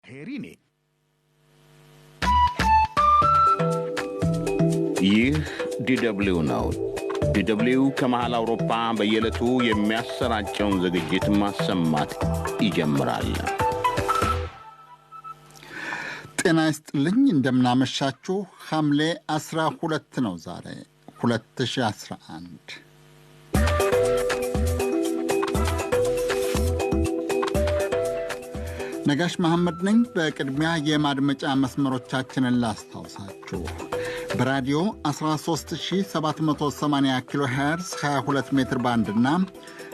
Herini. ይህ ዲደብሊው ነው። ዲደብሊው ከመሃል አውሮፓ በየዕለቱ የሚያሰራጨውን ዝግጅት ማሰማት ይጀምራል። ጤና ይስጥልኝ፣ እንደምናመሻችሁ። ሐምሌ 12 ነው ዛሬ 2011። ነጋሽ መሐመድ ነኝ። በቅድሚያ የማድመጫ መስመሮቻችንን ላስታውሳችሁ። በራዲዮ 13780 ኪሎ ሄርዝ 22 ሜትር ባንድ እና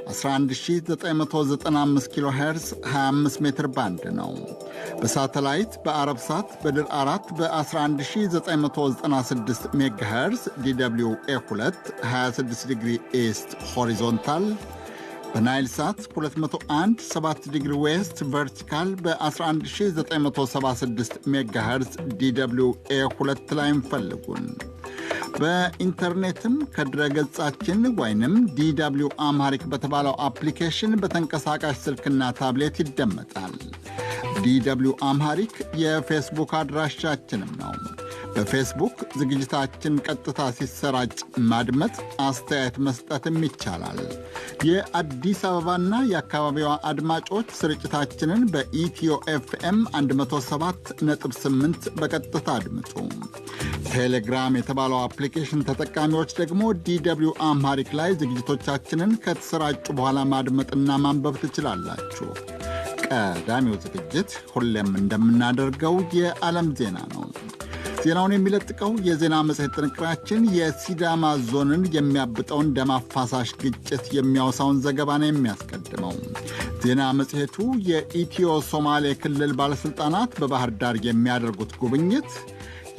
11995 ኪሎ ሄርዝ 25 ሜትር ባንድ ነው። በሳተላይት በአረብ ሳት በድር 4 በ11996 ሜጋሄርዝ DW A2 26 ዲግሪ east horizontal፣ በናይል ሳት 201 7 ዲግሪ west vertical በ11976 ሜጋሄርዝ DW A2 ላይ እንፈልጉን። በኢንተርኔትም ከድረገጻችን ወይንም DW Amharic በተባለው አፕሊኬሽን በተንቀሳቃሽ ስልክና ታብሌት ይደመጣል። DW Amharic የፌስቡክ አድራሻችንም ነው። በፌስቡክ ዝግጅታችን ቀጥታ ሲሰራጭ ማድመጥ፣ አስተያየት መስጠትም ይቻላል። የአዲስ አበባና የአካባቢዋ አድማጮች ስርጭታችንን በኢትዮ ኤፍኤም 107.8 በቀጥታ አድምጡ። ቴሌግራም የተባለው አፕሊኬሽን ተጠቃሚዎች ደግሞ DW Amharic ላይ ዝግጅቶቻችንን ከተሰራጩ በኋላ ማድመጥና ማንበብ ትችላላችሁ። ቀዳሚው ዝግጅት ሁሌም እንደምናደርገው የዓለም ዜና ነው። ዜናውን የሚለጥቀው የዜና መጽሔት ጥንቅራችን የሲዳማ ዞንን የሚያብጠውን ደም አፋሳሽ ግጭት የሚያወሳውን ዘገባ ነው የሚያስቀድመው። ዜና መጽሔቱ የኢትዮ ሶማሌ ክልል ባለሥልጣናት በባህር ዳር የሚያደርጉት ጉብኝት፣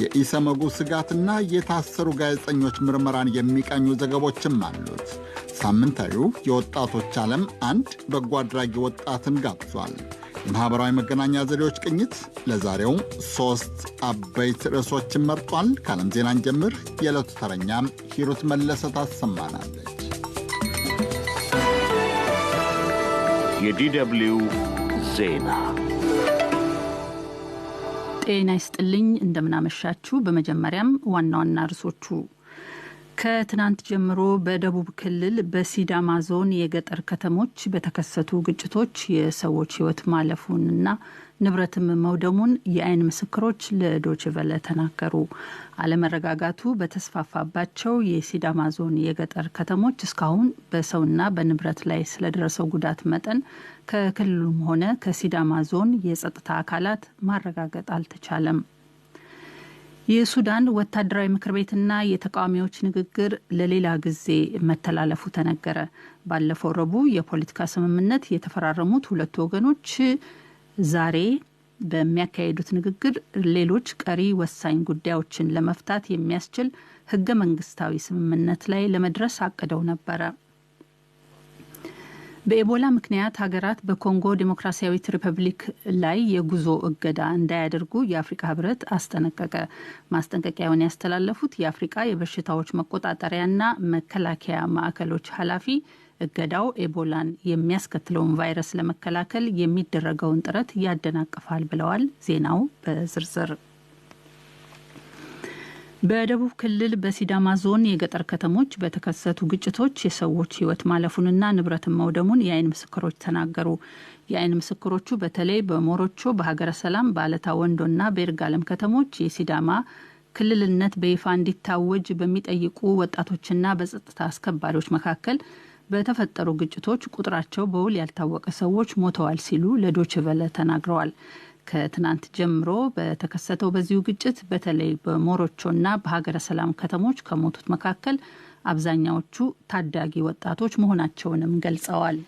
የኢሰመጉ ስጋትና የታሰሩ ጋዜጠኞች ምርመራን የሚቃኙ ዘገቦችም አሉት። ሳምንታዊው የወጣቶች ዓለም አንድ በጎ አድራጊ ወጣትን ጋብዟል። የማኅበራዊ መገናኛ ዘዴዎች ቅኝት ለዛሬው ሦስት አበይት ርዕሶችን መርጧል። ከዓለም ዜናን ጀምር። የዕለቱ ተረኛም ሂሩት መለሰ ታሰማናለች። የዲደብሊው ዜና። ጤና ይስጥልኝ፣ እንደምናመሻችሁ። በመጀመሪያም ዋና ዋና ርዕሶቹ፦ ከትናንት ጀምሮ በደቡብ ክልል በሲዳማ ዞን የገጠር ከተሞች በተከሰቱ ግጭቶች የሰዎች ሕይወት ማለፉንና ንብረትም መውደሙን የአይን ምስክሮች ለዶይቼ ቬለ ተናገሩ። አለመረጋጋቱ በተስፋፋባቸው የሲዳማ ዞን የገጠር ከተሞች እስካሁን በሰውና በንብረት ላይ ስለደረሰው ጉዳት መጠን ከክልሉም ሆነ ከሲዳማ ዞን የጸጥታ አካላት ማረጋገጥ አልተቻለም። የሱዳን ወታደራዊ ምክር ቤትና የተቃዋሚዎች ንግግር ለሌላ ጊዜ መተላለፉ ተነገረ። ባለፈው ረቡዕ የፖለቲካ ስምምነት የተፈራረሙት ሁለቱ ወገኖች ዛሬ በሚያካሂዱት ንግግር ሌሎች ቀሪ ወሳኝ ጉዳዮችን ለመፍታት የሚያስችል ሕገ መንግስታዊ ስምምነት ላይ ለመድረስ አቅደው ነበረ። በኤቦላ ምክንያት ሀገራት በኮንጎ ዴሞክራሲያዊት ሪፐብሊክ ላይ የጉዞ እገዳ እንዳያደርጉ የአፍሪካ ህብረት አስጠነቀቀ። ማስጠንቀቂያውን ያስተላለፉት የአፍሪቃ የበሽታዎች መቆጣጠሪያና መከላከያ ማዕከሎች ኃላፊ እገዳው ኤቦላን የሚያስከትለውን ቫይረስ ለመከላከል የሚደረገውን ጥረት ያደናቅፋል ብለዋል። ዜናው በዝርዝር። በደቡብ ክልል በሲዳማ ዞን የገጠር ከተሞች በተከሰቱ ግጭቶች የሰዎች ሕይወት ማለፉንና ንብረትን መውደሙን የአይን ምስክሮች ተናገሩ። የአይን ምስክሮቹ በተለይ በሞሮቾ፣ በሀገረ ሰላም፣ በአለታ ወንዶና በይርጋለም ከተሞች የሲዳማ ክልልነት በይፋ እንዲታወጅ በሚጠይቁ ወጣቶችና በጸጥታ አስከባሪዎች መካከል በተፈጠሩ ግጭቶች ቁጥራቸው በውል ያልታወቀ ሰዎች ሞተዋል ሲሉ ለዶይቼ ቬለ ተናግረዋል። ከትናንት ጀምሮ በተከሰተው በዚሁ ግጭት በተለይ በሞሮቾና በሀገረ ሰላም ከተሞች ከሞቱት መካከል አብዛኛዎቹ ታዳጊ ወጣቶች መሆናቸውንም ገልጸዋል።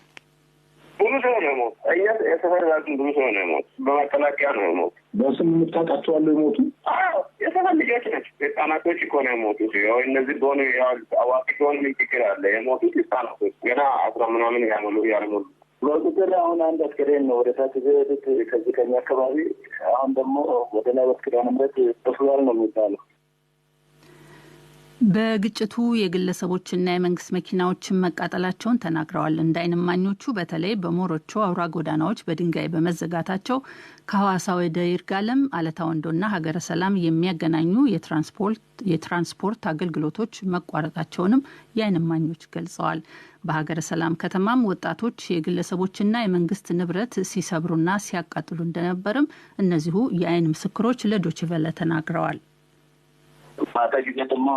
ብዙ ሰው ነው የሞት። እኛ የሰፈር ራሱ ብዙ ሰው ነው የሞት። በመከላከያ ነው የሞት። በስም የምታውቃቸዋለሁ የሞቱ? አዎ፣ የሰፈር ልጆች ናቸው። ህጻናቶች እኮ ነው የሞቱት። ያው እነዚህ በሆኑ አዋቂ ከሆኑ ምን ችግር አለ? የሞቱት ህጻናቶች ገና 10 ምናምን ያሞሉ ያልሞሉ። በቁጥር አሁን አንድ አስከሬን ነው ወደ ታች ይዘው የሄዱት ከዚህ ከኛ አካባቢ። አሁን ደግሞ ወደ ላይ ወደ ኪዳነ ምሕረት ጠፍቷል ነው የሚባለው። በግጭቱ የግለሰቦችና የመንግስት መኪናዎችን መቃጠላቸውን ተናግረዋል። እንደ ዓይን እማኞቹ በተለይ በሞሮቾ አውራ ጎዳናዎች በድንጋይ በመዘጋታቸው ከሐዋሳ ወደ ይርጋለም፣ አለታ ወንዶና ሀገረ ሰላም የሚያገናኙ የትራንስፖርት አገልግሎቶች መቋረጣቸውንም የዓይን እማኞች ገልጸዋል። በሀገረ ሰላም ከተማም ወጣቶች የግለሰቦችና የመንግስት ንብረት ሲሰብሩና ሲያቃጥሉ እንደነበርም እነዚሁ የዓይን ምስክሮች ለዶይቼ ቬለ ተናግረዋል። ማታ ጊዜ ደግሞ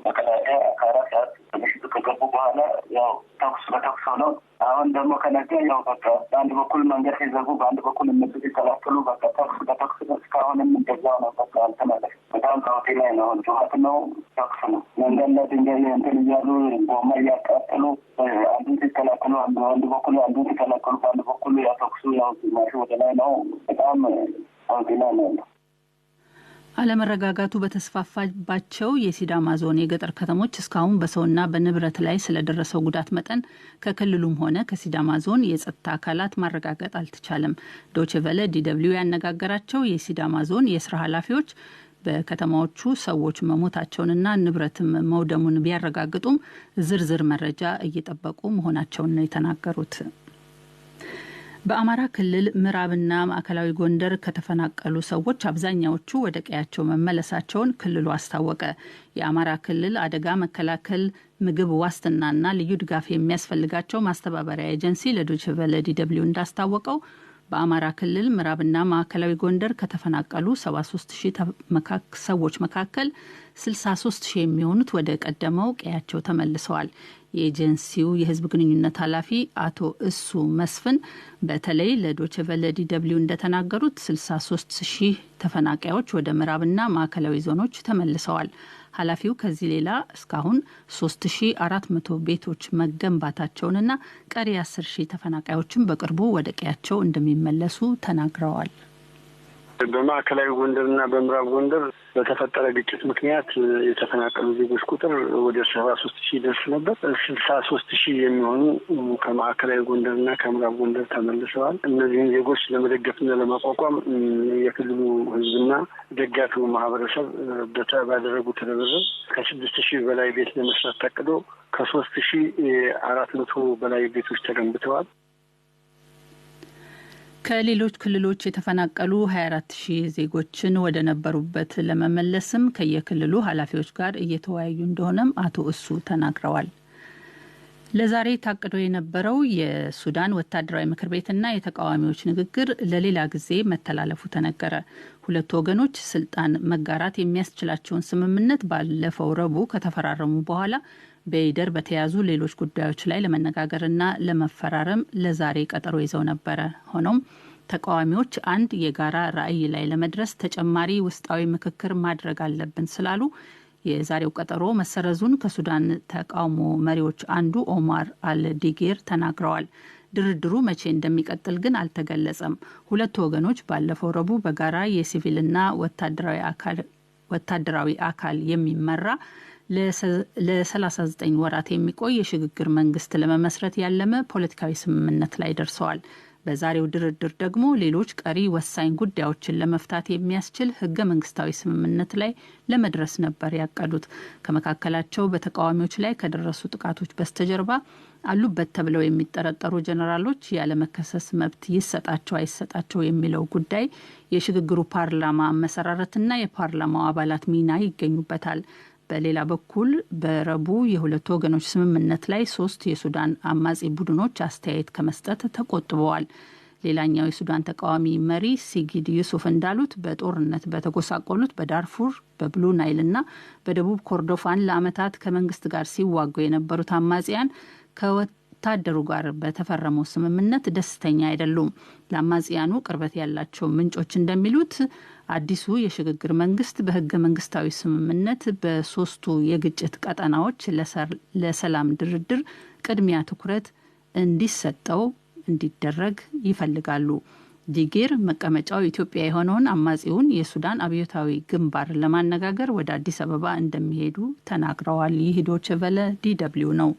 መከላከያ ከ4 ሰዓት ከምሽቱ ከገቡ በኋላ ያው ተኩስ በተኩስ ሆነው አሁን ደግሞ ከነገ ያው በቃ በአንድ በኩል መንገድ ሲዘጉ፣ በአንድ በኩል እነሱ ሲከላከሉ በቃ ተኩስ በተኩስ እስካሁንም እንደዛው ነው። በቃ አልተመለሰም። በጣም ቀውጢ ላይ ነው። ጩኸት ነው፣ ተኩስ ነው። መንገድ ላይ ድንጋይ እንትን እያሉ፣ ጎማ እያቃጠሉ፣ አንዱን ሲከላከሉ አንዱ በኩል፣ አንዱን ሲከላከሉ በአንድ በኩል ያው ተኩሱ ያው ግማሹ ወደ ላይ ነው። በጣም ቀውጢ ላይ ነው ያለው። አለመረጋጋቱ በተስፋፋባቸው የሲዳማ ዞን የገጠር ከተሞች እስካሁን በሰውና በንብረት ላይ ስለደረሰው ጉዳት መጠን ከክልሉም ሆነ ከሲዳማ ዞን የጸጥታ አካላት ማረጋገጥ አልተቻለም። ዶይቼ ቬለ ዲደብሊው ያነጋገራቸው የሲዳማ ዞን የስራ ኃላፊዎች በከተማዎቹ ሰዎች መሞታቸውንና ንብረትም መውደሙን ቢያረጋግጡም ዝርዝር መረጃ እየጠበቁ መሆናቸውን ነው የተናገሩት። በአማራ ክልል ምዕራብና ማዕከላዊ ጎንደር ከተፈናቀሉ ሰዎች አብዛኛዎቹ ወደ ቀያቸው መመለሳቸውን ክልሉ አስታወቀ። የአማራ ክልል አደጋ መከላከል፣ ምግብ ዋስትናና ልዩ ድጋፍ የሚያስፈልጋቸው ማስተባበሪያ ኤጀንሲ ለዶይቼ ቬለ ዲደብሊው እንዳስታወቀው በአማራ ክልል ምዕራብና ማዕከላዊ ጎንደር ከተፈናቀሉ 73 ሺህ ሰዎች መካከል 63 ሺህ የሚሆኑት ወደ ቀደመው ቀያቸው ተመልሰዋል። የኤጀንሲው የሕዝብ ግንኙነት ኃላፊ አቶ እሱ መስፍን በተለይ ለዶይቼ ቬለ ዲደብሊው እንደተናገሩት 63 ሺህ ተፈናቃዮች ወደ ምዕራብና ማዕከላዊ ዞኖች ተመልሰዋል። ኃላፊው ከዚህ ሌላ እስካሁን 3400 ቤቶች መገንባታቸውንና ቀሪ 10 ሺህ ተፈናቃዮችን በቅርቡ ወደ ቀያቸው እንደሚመለሱ ተናግረዋል። በማዕከላዊ ጎንደርና በምዕራብ ጎንደር በተፈጠረ ግጭት ምክንያት የተፈናቀሉ ዜጎች ቁጥር ወደ 73,000 ይደርስ ነበር። 63,000 የሚሆኑ ከማዕከላዊ ጎንደርና ከምዕራብ ጎንደር ተመልሰዋል። እነዚህን ዜጎች ለመደገፍና ለማቋቋም የክልሉ ሕዝብና ደጋፊው ማህበረሰብ ባደረጉት ርብርብ ከ6,000 በላይ ቤት ለመስራት ታቅዶ ከ3,400 በላይ ቤቶች ተገንብተዋል። ከሌሎች ክልሎች የተፈናቀሉ 24 ሺህ ዜጎችን ወደ ነበሩበት ለመመለስም ከየክልሉ ኃላፊዎች ጋር እየተወያዩ እንደሆነም አቶ እሱ ተናግረዋል። ለዛሬ ታቅዶ የነበረው የሱዳን ወታደራዊ ምክር ቤትና የተቃዋሚዎች ንግግር ለሌላ ጊዜ መተላለፉ ተነገረ። ሁለቱ ወገኖች ስልጣን መጋራት የሚያስችላቸውን ስምምነት ባለፈው ረቡዕ ከተፈራረሙ በኋላ በይደር በተያዙ ሌሎች ጉዳዮች ላይ ለመነጋገርና ለመፈራረም ለዛሬ ቀጠሮ ይዘው ነበረ። ሆኖም ተቃዋሚዎች አንድ የጋራ ራዕይ ላይ ለመድረስ ተጨማሪ ውስጣዊ ምክክር ማድረግ አለብን ስላሉ የዛሬው ቀጠሮ መሰረዙን ከሱዳን ተቃውሞ መሪዎች አንዱ ኦማር አልዲጌር ተናግረዋል። ድርድሩ መቼ እንደሚቀጥል ግን አልተገለጸም። ሁለቱ ወገኖች ባለፈው ረቡዕ በጋራ የሲቪልና ወታደራዊ አካል የሚመራ ለ39 ወራት የሚቆይ የሽግግር መንግስት ለመመስረት ያለመ ፖለቲካዊ ስምምነት ላይ ደርሰዋል። በዛሬው ድርድር ደግሞ ሌሎች ቀሪ ወሳኝ ጉዳዮችን ለመፍታት የሚያስችል ህገ መንግስታዊ ስምምነት ላይ ለመድረስ ነበር ያቀዱት። ከመካከላቸው በተቃዋሚዎች ላይ ከደረሱ ጥቃቶች በስተጀርባ አሉበት ተብለው የሚጠረጠሩ ጀነራሎች ያለመከሰስ መብት ይሰጣቸው አይሰጣቸው የሚለው ጉዳይ፣ የሽግግሩ ፓርላማ አመሰራረትና የፓርላማው አባላት ሚና ይገኙበታል። በሌላ በኩል በረቡዕ የሁለቱ ወገኖች ስምምነት ላይ ሶስት የሱዳን አማጺ ቡድኖች አስተያየት ከመስጠት ተቆጥበዋል። ሌላኛው የሱዳን ተቃዋሚ መሪ ሲጊድ ዩሱፍ እንዳሉት በጦርነት በተጎሳቆሉት በዳርፉር፣ በብሉ ናይልና በደቡብ ኮርዶፋን ለዓመታት ከመንግስት ጋር ሲዋጉ የነበሩት አማጽያን ከወታደሩ ጋር በተፈረመው ስምምነት ደስተኛ አይደሉም። ለአማጽያኑ ቅርበት ያላቸው ምንጮች እንደሚሉት አዲሱ የሽግግር መንግስት በህገ መንግስታዊ ስምምነት በሶስቱ የግጭት ቀጠናዎች ለሰላም ድርድር ቅድሚያ ትኩረት እንዲሰጠው እንዲደረግ ይፈልጋሉ። ዲጌር መቀመጫው ኢትዮጵያ የሆነውን አማጺውን የሱዳን አብዮታዊ ግንባር ለማነጋገር ወደ አዲስ አበባ እንደሚሄዱ ተናግረዋል። ይህ ዶይቼ ቬለ ዲደብሊው ነው።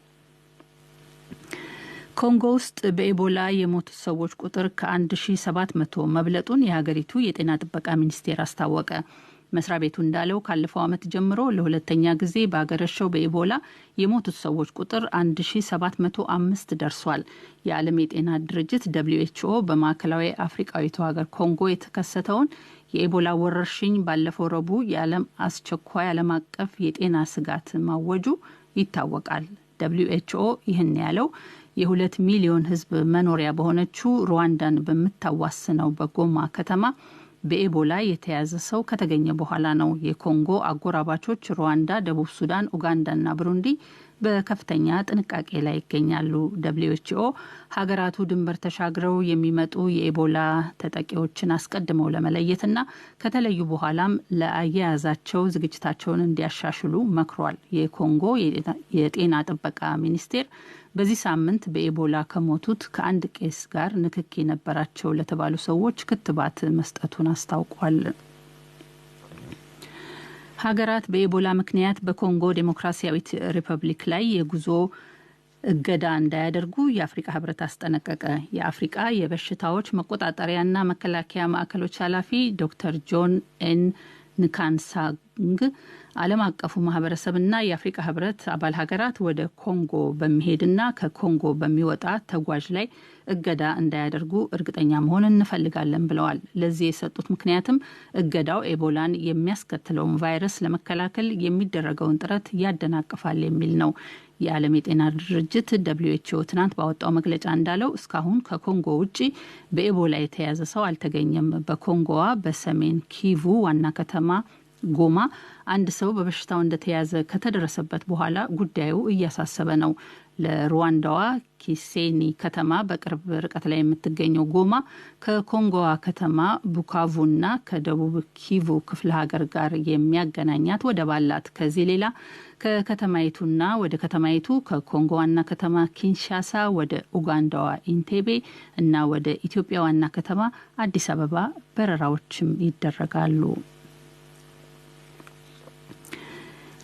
ኮንጎ ውስጥ በኤቦላ የሞቱት ሰዎች ቁጥር ከ1700 መብለጡን የሀገሪቱ የጤና ጥበቃ ሚኒስቴር አስታወቀ። መስሪያ ቤቱ እንዳለው ካለፈው ዓመት ጀምሮ ለሁለተኛ ጊዜ በአገረሸው በኢቦላ የሞቱት ሰዎች ቁጥር 1705 ደርሷል። የዓለም የጤና ድርጅት WHO በማዕከላዊ አፍሪቃዊቱ ሀገር ኮንጎ የተከሰተውን የኢቦላ ወረርሽኝ ባለፈው ረቡዕ የዓለም አስቸኳይ ዓለም አቀፍ የጤና ስጋት ማወጁ ይታወቃል። WHO ይህን ያለው የ2 ሚሊዮን ሕዝብ መኖሪያ በሆነችው ሩዋንዳን በምታዋስነው በጎማ ከተማ በኤቦላ የተያዘ ሰው ከተገኘ በኋላ ነው። የኮንጎ አጎራባቾች ሩዋንዳ፣ ደቡብ ሱዳን፣ ኡጋንዳና ብሩንዲ በከፍተኛ ጥንቃቄ ላይ ይገኛሉ። WHO ሀገራቱ ድንበር ተሻግረው የሚመጡ የኤቦላ ተጠቂዎችን አስቀድመው ለመለየትና ከተለዩ በኋላም ለአያያዛቸው ዝግጅታቸውን እንዲያሻሽሉ መክሯል። የኮንጎ የጤና ጥበቃ ሚኒስቴር በዚህ ሳምንት በኤቦላ ከሞቱት ከአንድ ቄስ ጋር ንክኪ የነበራቸው ለተባሉ ሰዎች ክትባት መስጠቱን አስታውቋል። ሀገራት በኤቦላ ምክንያት በኮንጎ ዴሞክራሲያዊት ሪፐብሊክ ላይ የጉዞ እገዳ እንዳያደርጉ የአፍሪቃ ህብረት አስጠነቀቀ። የአፍሪቃ የበሽታዎች መቆጣጠሪያና መከላከያ ማዕከሎች ኃላፊ ዶክተር ጆን ኤን ንካንሳንግ ዓለም አቀፉ ማህበረሰብና የአፍሪቃ ህብረት አባል ሀገራት ወደ ኮንጎ በሚሄድና ከኮንጎ በሚወጣ ተጓዥ ላይ እገዳ እንዳያደርጉ እርግጠኛ መሆን እንፈልጋለን ብለዋል። ለዚህ የሰጡት ምክንያትም እገዳው ኤቦላን የሚያስከትለውን ቫይረስ ለመከላከል የሚደረገውን ጥረት ያደናቅፋል የሚል ነው። የዓለም የጤና ድርጅት WHO ትናንት ባወጣው መግለጫ እንዳለው እስካሁን ከኮንጎ ውጪ በኤቦላ የተያዘ ሰው አልተገኘም። በኮንጎዋ በሰሜን ኪቩ ዋና ከተማ ጎማ አንድ ሰው በበሽታው እንደተያዘ ከተደረሰበት በኋላ ጉዳዩ እያሳሰበ ነው። ለሩዋንዳዋ ኪሴኒ ከተማ በቅርብ ርቀት ላይ የምትገኘው ጎማ ከኮንጎዋ ከተማ ቡካቩና ከደቡብ ኪቩ ክፍለ ሀገር ጋር የሚያገናኛት ወደብ አላት። ከዚህ ሌላ ከከተማይቱና ወደ ከተማይቱ ከኮንጎ ዋና ከተማ ኪንሻሳ ወደ ኡጋንዳዋ ኢንቴቤ እና ወደ ኢትዮጵያ ዋና ከተማ አዲስ አበባ በረራዎችም ይደረጋሉ።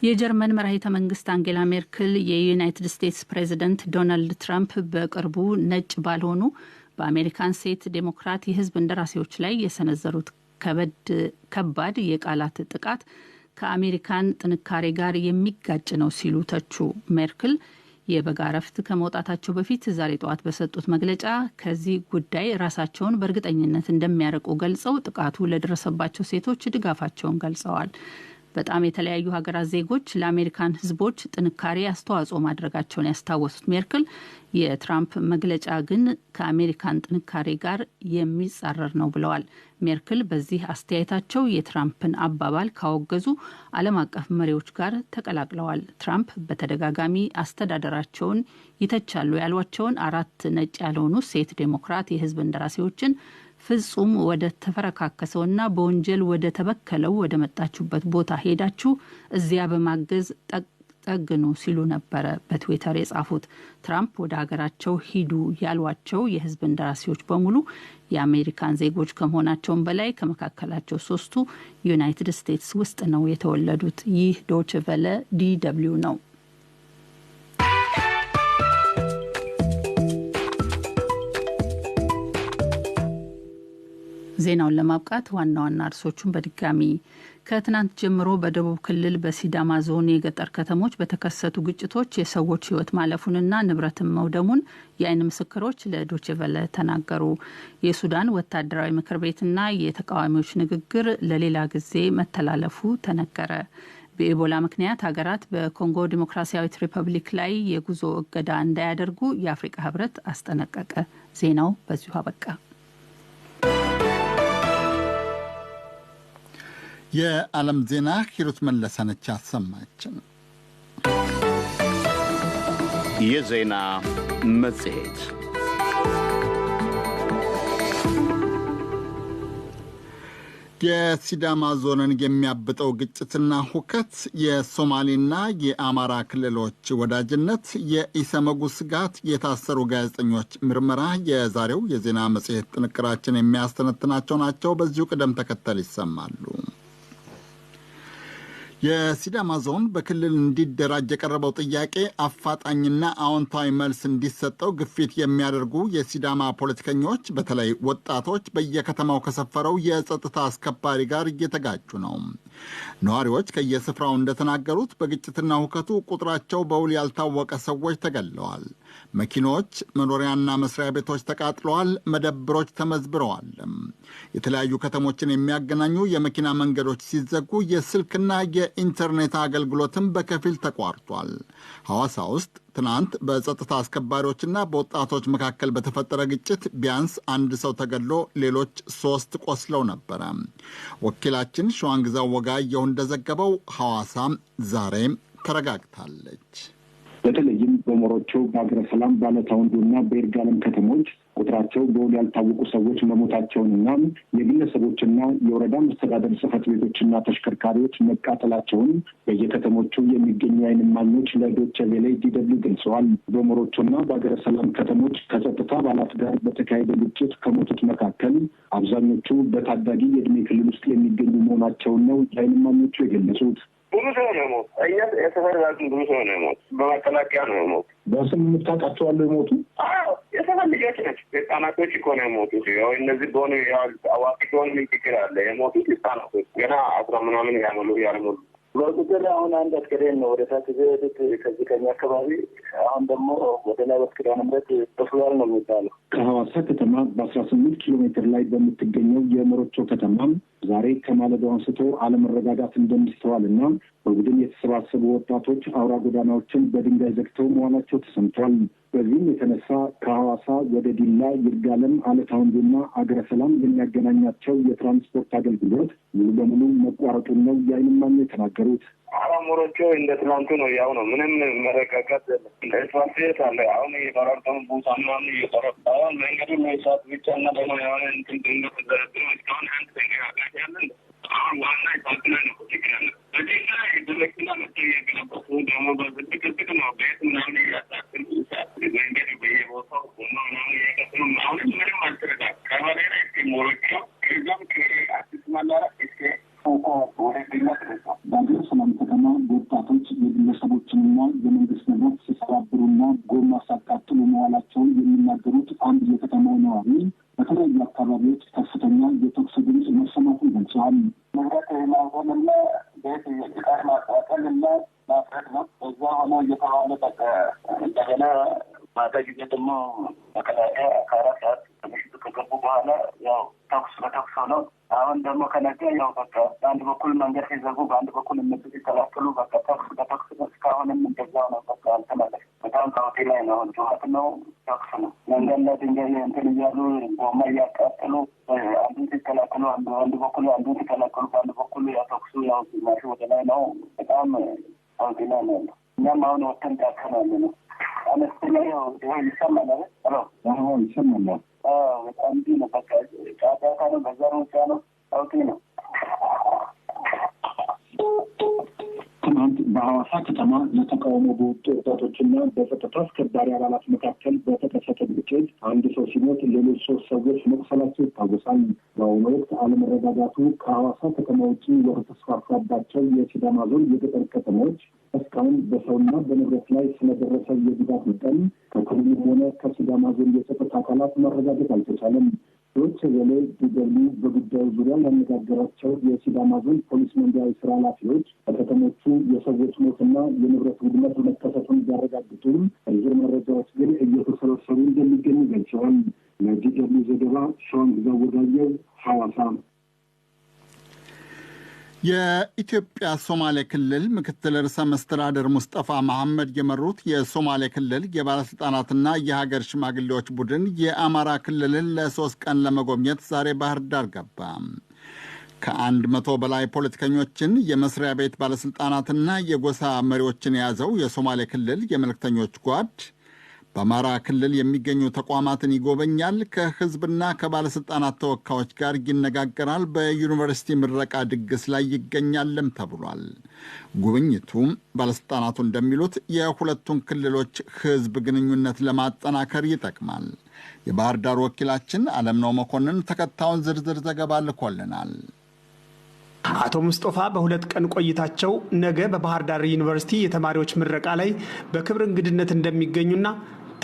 የጀርመን መራሂተ መንግስት አንጌላ ሜርክል የዩናይትድ ስቴትስ ፕሬዚደንት ዶናልድ ትራምፕ በቅርቡ ነጭ ባልሆኑ በአሜሪካን ሴት ዴሞክራት የህዝብ እንደራሴዎች ላይ የሰነዘሩት ከባድ የቃላት ጥቃት ከአሜሪካን ጥንካሬ ጋር የሚጋጭ ነው ሲሉ ተቹ። ሜርክል የበጋ እረፍት ከመውጣታቸው በፊት ዛሬ ጠዋት በሰጡት መግለጫ ከዚህ ጉዳይ ራሳቸውን በእርግጠኝነት እንደሚያርቁ ገልጸው ጥቃቱ ለደረሰባቸው ሴቶች ድጋፋቸውን ገልጸዋል። በጣም የተለያዩ ሀገራት ዜጎች ለአሜሪካን ህዝቦች ጥንካሬ አስተዋጽኦ ማድረጋቸውን ያስታወሱት ሜርክል የትራምፕ መግለጫ ግን ከአሜሪካን ጥንካሬ ጋር የሚጻረር ነው ብለዋል። ሜርክል በዚህ አስተያየታቸው የትራምፕን አባባል ካወገዙ ዓለም አቀፍ መሪዎች ጋር ተቀላቅለዋል። ትራምፕ በተደጋጋሚ አስተዳደራቸውን ይተቻሉ ያሏቸውን 4 ነጭ ያልሆኑ ሴት ዴሞክራት የህዝብ እንደራሴዎችን ፍጹም ወደ ተፈረካከሰውና በወንጀል ወደ ተበከለው ወደ መጣችሁበት ቦታ ሄዳችሁ እዚያ በማገዝ ጠግኑ ሲሉ ነበረ በትዊተር የጻፉት። ትራምፕ ወደ ሀገራቸው ሂዱ ያሏቸው የህዝብ እንደራሴዎች በሙሉ የአሜሪካን ዜጎች ከመሆናቸውም በላይ ከመካከላቸው 3ቱ ዩናይትድ ስቴትስ ውስጥ ነው የተወለዱት። ይህ ዶይቼ ቬለ DW ነው። ዜናውን ለማብቃት ዋና ዋና ርዕሶቹን በድጋሚ ከትናንት ጀምሮ በደቡብ ክልል በሲዳማ ዞን የገጠር ከተሞች በተከሰቱ ግጭቶች የሰዎች ሕይወት ማለፉንና ንብረትን መውደሙን የአይን ምስክሮች ለዶይቼ ቬለ ተናገሩ። የሱዳን ወታደራዊ ምክር ቤትና የተቃዋሚዎች ንግግር ለሌላ ጊዜ መተላለፉ ተነገረ። በኢቦላ ምክንያት ሀገራት በኮንጎ ዲሞክራሲያዊት ሪፐብሊክ ላይ የጉዞ እገዳ እንዳያደርጉ የአፍሪካ ህብረት አስጠነቀቀ። ዜናው በዚሁ አበቃ። የዓለም ዜና ሂሩት መለሰነች አሰማችን። የዜና መጽሔት የሲዳማ ዞንን የሚያብጠው ግጭትና ሁከት፣ የሶማሌና የአማራ ክልሎች ወዳጅነት፣ የኢሰመጉ ስጋት፣ የታሰሩ ጋዜጠኞች ምርመራ የዛሬው የዜና መጽሔት ጥንቅራችን የሚያስተነትናቸው ናቸው። በዚሁ ቅደም ተከተል ይሰማሉ። የሲዳማ ዞን በክልል እንዲደራጅ የቀረበው ጥያቄ አፋጣኝና አዎንታዊ መልስ እንዲሰጠው ግፊት የሚያደርጉ የሲዳማ ፖለቲከኞች በተለይ ወጣቶች በየከተማው ከሰፈረው የጸጥታ አስከባሪ ጋር እየተጋጩ ነው። ነዋሪዎች ከየስፍራው እንደተናገሩት በግጭትና ሁከቱ ቁጥራቸው በውል ያልታወቀ ሰዎች ተገድለዋል። መኪኖች፣ መኖሪያና መስሪያ ቤቶች ተቃጥለዋል። መደብሮች ተመዝብረዋል። የተለያዩ ከተሞችን የሚያገናኙ የመኪና መንገዶች ሲዘጉ የስልክና የኢንተርኔት አገልግሎትም በከፊል ተቋርጧል። ሐዋሳ ውስጥ ትናንት በጸጥታ አስከባሪዎችና በወጣቶች መካከል በተፈጠረ ግጭት ቢያንስ አንድ ሰው ተገድሎ ሌሎች 3 ቆስለው ነበረ። ወኪላችን ሸዋንግዛው ወጋየሁ እንደዘገበው ሐዋሳ ዛሬ ተረጋግታለች። በተለይም በሞሮቾ፣ በአገረ ሰላም፣ ባለታወንዶና በይርጋለም ከተሞች ቁጥራቸው በውል ያልታወቁ ሰዎች መሞታቸውንና የግለሰቦችና የወረዳ መስተዳደር ጽሕፈት ቤቶችና ተሽከርካሪዎች መቃጠላቸውን በየከተሞቹ የሚገኙ የዓይን እማኞች ለዶይቼ ቬለ ዲደብሊው ገልጸዋል። በሞሮቾና በአገረ ሰላም ከተሞች ከጸጥታ አባላት ጋር በተካሄደ ግጭት ከሞቱት መካከል አብዛኞቹ በታዳጊ የዕድሜ ክልል ውስጥ የሚገኙ መሆናቸውን ነው የዓይን እማኞቹ የገለጹት። ብዙ ሰው ነው የሞት። እኛ የሰፈር ራሱ ብዙ ሰው ነው የሞት። በመከላከያ ነው የሞት። በስም የምታውቃቸው አሉ የሞቱ? አዎ፣ የሰፈር ልጆች ናቸው። ህጻናቶች እኮ ነው የሞቱት። ያው እነዚህ በሆኑ አዋቂ በሆኑ ምን ችግር አለ? የሞቱት ህጻናቶች ገና 10 ምናምን ያልሞሉ። በቁጥር አሁን አንድ አስከሬን ነው ወደ ታች ሄዱት ከዚህ ከኛ አካባቢ። አሁን ደግሞ ወደ ላይ ኪዳነ ምሕረት ተፍሏል ነው የሚባለው። ከሐዋሳ ከተማ በ18 ኪሎ ሜትር ላይ በምትገኘው የሞሮቾ ከተማ ዛሬ ከማለዳው አንስቶ አለመረጋጋት እንደሚስተዋልና በቡድን የተሰባሰቡ ወጣቶች አውራ ጎዳናዎችን በድንጋይ ዘግተው መዋላቸው ተሰምቷል። በዚህም የተነሳ ከሐዋሳ ወደ ዲላ፣ ይርጋለም፣ አለታወንዶና አገረ ሰላም የሚያገናኛቸው የትራንስፖርት አገልግሎት ሙሉ በሙሉ መቋረጡን ነው የዓይን እማኞች የተናገሩት። ሞሮቾ እንደ ትናንቱ ነው፣ ያው ነው። ምንም መረጋጋት የለም። ትራንስፖርት አለ። አሁን እየቆረጠሙ ቦታ ምናምን እየቆረጡ አሁን መንገዱ ነው እሳት ብቻ እና ደግሞ የሆነ እንትን ድንጋይ ተዘረግቶ እስካሁን አንድ ድንጋይ አቃት ያለን አሁን ዋና እሳት ላይ ነው ችግር ያለ። በዚህ ላይ በመኪና መጥቶ እየገለበጡ ደግሞ በዝቅዝቅ ነው ቤት ምናምን እያሳክሉ እሳት መንገድ በየቦታው ጎማ ምናምን እየቀጥሉ አሁንም ምንም አልተረጋጋም። ቀበሌ ላይ እስከ ሞሮቾ ከዛም ከአዲስ ማላራ እስከ በአገረ ሰላም ከተማ ወጣቶች የግለሰቦችንና የመንግስት ንብረት ሲሰባብሩና ጎማ ሲያቃጥሉ መዋላቸውን የሚናገሩት አንድ የከተማው ነዋሪ በተለያዩ አካባቢዎች ከፍተኛ የተኩስ ድምፅ መሰማቱን ገልጸዋል። ንብረት ማውደምና ቤት ዕቃ ማቃጠልና ማፍረስ ነው። በዛ ሆኖ እየተባለ በቃ እንደገና ማታ ጊዜ ደግሞ መከላከያ ከ4 ሰዓት ከምሽቱ ከገቡ በኋላ ያው ተኩስ በተኩስ ሆነው አሁን ደግሞ ከነገ ያው በቃ በአንድ በኩል መንገድ ሲዘጉ በአንድ በኩል እነሱ ሲከላከሉ በቃ ተኩስ በተኩስ እስካሁንም እንደዛው ነው። በቃ አልተመለሰም። በጣም ቀውጢ ላይ ነው። አሁን ጩኸት ነው፣ ተኩስ ነው። መንገድ ላይ ድንጋይ እንትን እያሉ ጎማ እያቃጠሉ አንዱን ሲከላከሉ አንድ በኩል አንዱን ሲከላከሉ በአንድ በኩል ያው ተኩሱ ያው ግማሹ ወደ ላይ ነው። በጣም ቀውጢ ላይ ነው ያለው። እኛም አሁን ወጥተን ጫካ ነው ያለነው። አነስተኛ ያው ይሰማል አይደል? ሄሎ፣ አዎ ይሰማል። በጣም እንዲህ ነው። በቃ ጫጫታ ነው፣ በዛ ሩጫ ነው፣ ቀውጢ ነው። ትናንት በሐዋሳ ከተማ ለተቃውሞ በወጡ ወጣቶችና በጸጥታ አስከባሪ አባላት መካከል በተከሰተ ግጭት አንድ ሰው ሲሞት ሌሎች 3 ሰዎች መቁሰላቸው ይታወሳል። በአሁኑ ወቅት አለመረጋጋቱ ከሐዋሳ ከተማ ውጪ ወደ ተስፋፋባቸው የሲዳማ ዞን የገጠር ከተሞች እስካሁን በሰውና በንብረት ላይ ስለደረሰው የጉዳት መጠን ከክልሉም ሆነ ከሲዳማ ዞን የጸጥታ አካላት ማረጋገጥ አልተቻለም። ዶይቼ ቬለ ዲደብሊው በጉዳዩ ዙሪያ ያነጋገራቸው የሲዳማ ዞን ፖሊስ መምሪያ የስራ ኃላፊዎች በከተሞቹ የሰዎች ሞትና የንብረት ውድመት መከሰቱን ቢያረጋግጡም ዝርዝር መረጃዎች ግን እየተሰበሰቡ እንደሚገኙ ገልጸዋል። ለዲደብሊው ዘገባ ሸዋንግዛው ወጋየሁ፣ ሐዋሳ። የኢትዮጵያ ሶማሌ ክልል ምክትል ርዕሰ መስተዳድር ሙስጠፋ መሐመድ የመሩት የሶማሌ ክልል የባለስልጣናትና የሀገር ሽማግሌዎች ቡድን የአማራ ክልልን ለ3 ቀን ለመጎብኘት ዛሬ ባህር ዳር ገባ። ከ100 በላይ ፖለቲከኞችን፣ የመስሪያ ቤት ባለስልጣናትና የጎሳ መሪዎችን የያዘው የሶማሌ ክልል የመልእክተኞች ጓድ በአማራ ክልል የሚገኙ ተቋማትን ይጎበኛል፣ ከህዝብና ከባለስልጣናት ተወካዮች ጋር ይነጋገራል፣ በዩኒቨርሲቲ ምረቃ ድግስ ላይ ይገኛልም ተብሏል። ጉብኝቱ ባለስልጣናቱ እንደሚሉት የሁለቱን ክልሎች ህዝብ ግንኙነት ለማጠናከር ይጠቅማል። የባህር ዳር ወኪላችን አለምነው መኮንን ተከታዩን ዝርዝር ዘገባ ልኮልናል። አቶ ሙስጦፋ በ2 ቀን ቆይታቸው ነገ በባህር ዳር ዩኒቨርሲቲ የተማሪዎች ምረቃ ላይ በክብር እንግድነት እንደሚገኙና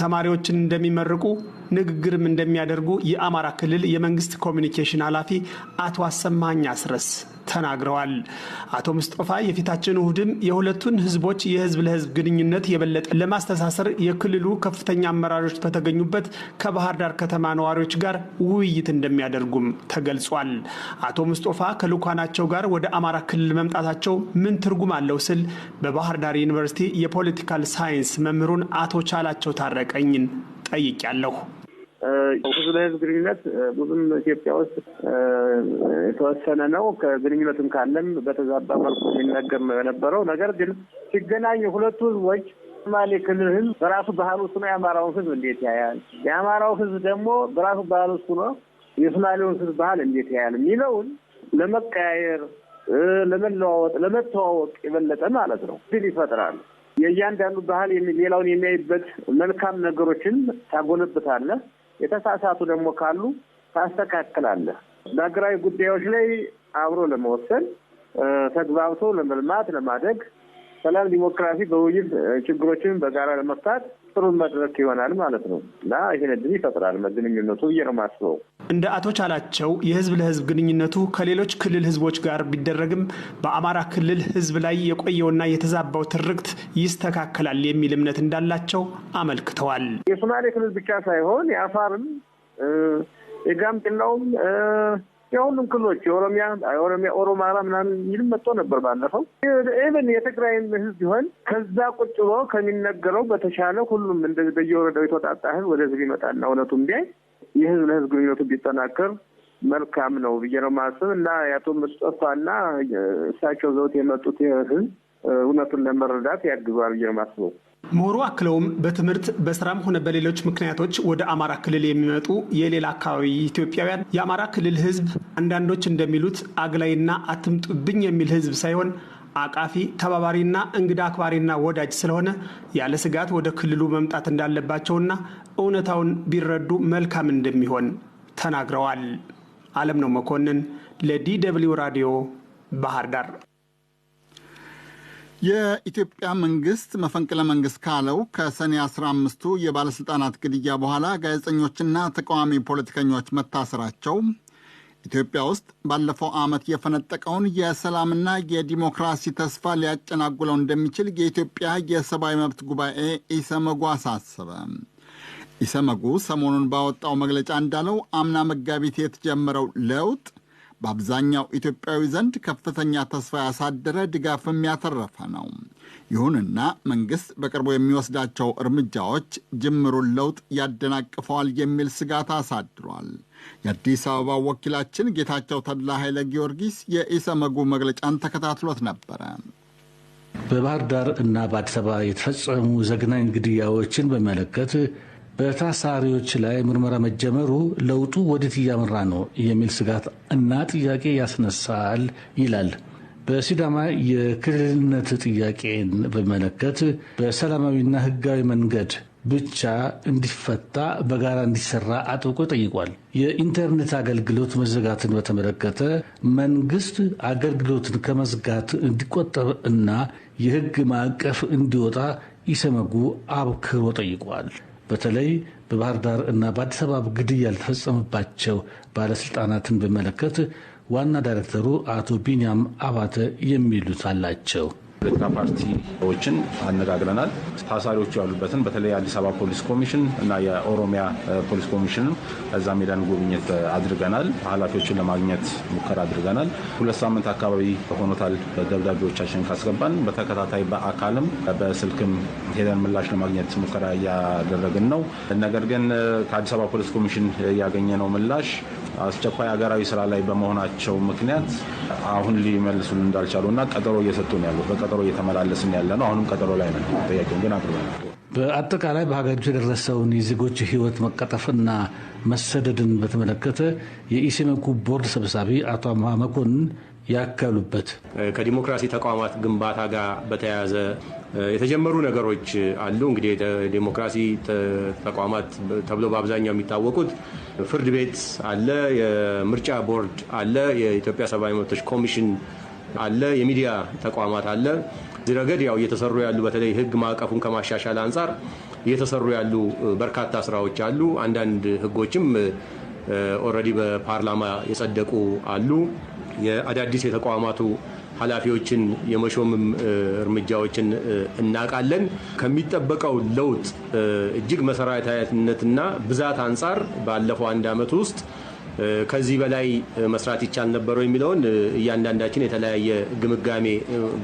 ተማሪዎችን እንደሚመርቁ ንግግርም እንደሚያደርጉ የአማራ ክልል የመንግስት ኮሚኒኬሽን ኃላፊ አቶ አሰማኝ አስረስ ተናግረዋል። አቶ ሙስጦፋ የፊታችን እሁድም የሁለቱን ህዝቦች የህዝብ ለህዝብ ግንኙነት የበለጠ ለማስተሳሰር የክልሉ ከፍተኛ አመራሮች በተገኙበት ከባህር ዳር ከተማ ነዋሪዎች ጋር ውይይት እንደሚያደርጉም ተገልጿል። አቶ ሙስጦፋ ከልኡካናቸው ጋር ወደ አማራ ክልል መምጣታቸው ምን ትርጉም አለው ስል በባህር ዳር ዩኒቨርሲቲ የፖለቲካል ሳይንስ መምህሩን አቶ ቻላቸው ታረቀኝን ጠይቄያለሁ። ህዝብ ለህዝብ ግንኙነት ብዙም ኢትዮጵያ ውስጥ የተወሰነ ነው። ከግንኙነትም ካለም በተዛባ መልኩ የሚነገር ነው የነበረው። ነገር ግን ሲገናኙ ሁለቱ ህዝቦች ሶማሌ ክልል ህዝብ በራሱ ባህል ውስጥ ነው የአማራውን ህዝብ እንዴት ያያል፣ የአማራው ህዝብ ደግሞ በራሱ ባህል ውስጥ ነው የሶማሌውን ህዝብ ባህል እንዴት ያያል የሚለውን ለመቀያየር፣ ለመለዋወጥ፣ ለመተዋወቅ የበለጠ ማለት ነው ድል ይፈጥራል። የእያንዳንዱ ባህል ሌላውን የሚያይበት መልካም ነገሮችን ታጎለብታለህ፣ የተሳሳቱ ደግሞ ካሉ ታስተካክላለህ። በሀገራዊ ጉዳዮች ላይ አብሮ ለመወሰን ተግባብቶ ለመልማት፣ ለማደግ፣ ሰላም፣ ዲሞክራሲ በውይይት ችግሮችን በጋራ ለመፍታት ጥሩ መድረክ ይሆናል ማለት ነው እና ይሄን እድል ይፈጥራል ግንኙነቱ ብዬ ነው የማስበው። እንደ አቶ ቻላቸው የህዝብ ለህዝብ ግንኙነቱ ከሌሎች ክልል ህዝቦች ጋር ቢደረግም በአማራ ክልል ህዝብ ላይ የቆየውና የተዛባው ትርክት ይስተካከላል የሚል እምነት እንዳላቸው አመልክተዋል። የሶማሌ ክልል ብቻ ሳይሆን የአፋርም፣ የጋምቤላውም፣ የሁሉም ክልሎች የኦሮሚያ ኦሮማራ ምናምን የሚልም መጥቶ ነበር ባለፈው። even የትግራይም ህዝብ ቢሆን ከዛ ቁጭ ብሎ ከሚነገረው በተሻለ ሁሉም እንደዚህ በየወረዳው የተወጣጣ ህዝብ ወደዚህ ቢመጣና እውነቱን ቢያይ የህዝብ ለህዝብ ግንኙነቱ ቢጠናከር መልካም ነው ብዬ ነው የማስብ እና የአቶ ሙስጠፋና እሳቸው ዘውት የመጡት ህዝብ እውነቱን ለመረዳት ያግዟል ብዬ ነው የማስበው። ምሁሩ አክለውም በትምህርት በስራም ሆነ በሌሎች ምክንያቶች ወደ አማራ ክልል የሚመጡ የሌላ አካባቢ ኢትዮጵያውያን የአማራ ክልል ህዝብ አንዳንዶች እንደሚሉት አግላይና አትምጡብኝ የሚል ህዝብ ሳይሆን አቃፊ፣ ተባባሪና እንግዳ አክባሪና ወዳጅ ስለሆነ ያለ ስጋት ወደ ክልሉ መምጣት እንዳለባቸውና እውነታውን ቢረዱ መልካም እንደሚሆን ተናግረዋል። አለምነው መኮንን ለDW ራዲዮ ባህር ዳር። የኢትዮጵያ መንግስት መፈንቅለ መንግስት ካለው ከሰኔ 15ቱ የባለስልጣናት ግድያ በኋላ ጋዜጠኞችና ተቃዋሚ ፖለቲከኞች መታሰራቸው ኢትዮጵያ ውስጥ ባለፈው ዓመት የፈነጠቀውን የሰላምና የዲሞክራሲ ተስፋ ሊያጨናጉለው እንደሚችል የኢትዮጵያ የሰብአዊ መብት ጉባኤ ኢሰመጉ አሳሰበ። ኢሰመጉ ሰሞኑን ባወጣው መግለጫ እንዳለው አምና መጋቢት የተጀመረው ለውጥ በአብዛኛው ኢትዮጵያዊ ዘንድ ከፍተኛ ተስፋ ያሳደረ ድጋፍም ያተረፈ ነው። ይሁንና መንግስት በቅርቡ የሚወስዳቸው እርምጃዎች ጅምሩን ለውጥ ያደናቅፈዋል የሚል ስጋት አሳድሯል። የአዲስ አበባ ወኪላችን ጌታቸው ተድላ ኃይለ ጊዮርጊስ የኢሰመጉ መግለጫን ተከታትሎት ነበረ። በባህር ዳር እና በአዲስ አበባ የተፈጸሙ ዘግናኝ ግድያዎችን በሚመለከት በታሳሪዎች ላይ ምርመራ መጀመሩ ለውጡ ወዴት እያመራ ነው የሚል ስጋት እና ጥያቄ ያስነሳል ይላል። በሲዳማ የክልልነት ጥያቄን በሚመለከት በሰላማዊና ሕጋዊ መንገድ ብቻ እንዲፈታ በጋራ እንዲሰራ አጥብቆ ጠይቋል። የኢንተርኔት አገልግሎት መዘጋትን በተመለከተ መንግስት አገልግሎትን ከመዝጋት እንዲቆጠብ እና የሕግ ማዕቀፍ እንዲወጣ ኢሰመጉ አብክሮ ጠይቋል። በተለይ በባህር ዳር እና በአዲስ አበባ ግድያ ያልተፈጸመባቸው ባለስልጣናትን በመለከት ዋና ዳይሬክተሩ አቶ ቢንያም አባተ የሚሉት አላቸው። ፖለቲካ ፓርቲዎችን አነጋግረናል። ታሳሪዎቹ ያሉበትን በተለይ አዲስ አበባ ፖሊስ ኮሚሽን እና የኦሮሚያ ፖሊስ ኮሚሽንም እዛ ሜዳን ጉብኝት አድርገናል። ኃላፊዎችን ለማግኘት ሙከራ አድርገናል። 2 ሳምንት አካባቢ ሆኖታል ደብዳቤዎቻችንን ካስገባን። በተከታታይ በአካልም በስልክም ሄደን ምላሽ ለማግኘት ሙከራ እያደረግን ነው። ነገር ግን ከአዲስ አበባ ፖሊስ ኮሚሽን ያገኘነው ምላሽ አስቸኳይ ሀገራዊ ስራ ላይ በመሆናቸው ምክንያት አሁን ሊመልሱልን እንዳልቻሉና ቀጠሮ እየሰጡ ነው ያሉት። በቀጠሮ እየተመላለስን ያለ ነው። አሁንም ቀጠሮ ላይ ነን። ጥያቄውን ግን አቅርበናል። በአጠቃላይ በሀገሪቱ የደረሰውን የዜጎች ሕይወት መቀጠፍና መሰደድን በተመለከተ የኢሰመጉ ቦርድ ሰብሳቢ አቶ አምሃ መኮንን ያከሉበት ከዲሞክራሲ ተቋማት ግንባታ ጋር በተያያዘ የተጀመሩ ነገሮች አሉ። እንግዲህ ዲሞክራሲ ተቋማት ተብሎ በአብዛኛው የሚታወቁት ፍርድ ቤት አለ፣ የምርጫ ቦርድ አለ፣ የኢትዮጵያ ሰብአዊ መብቶች ኮሚሽን አለ፣ የሚዲያ ተቋማት አለ። እዚህ ረገድ ያው እየተሰሩ ያሉ በተለይ ሕግ ማዕቀፉን ከማሻሻል አንጻር እየተሰሩ ያሉ በርካታ ስራዎች አሉ። አንዳንድ ሕጎችም already በፓርላማ የጸደቁ አሉ። የአዳዲስ የተቋማቱ ኃላፊዎችን የመሾምም እርምጃዎችን እናውቃለን። ከሚጠበቀው ለውጥ እጅግ መሰረታዊነትና ብዛት አንጻር ባለፈው አንድ ዓመት ውስጥ ከዚህ በላይ መስራት ይቻል ነበረው የሚለውን እያንዳንዳችን የተለያየ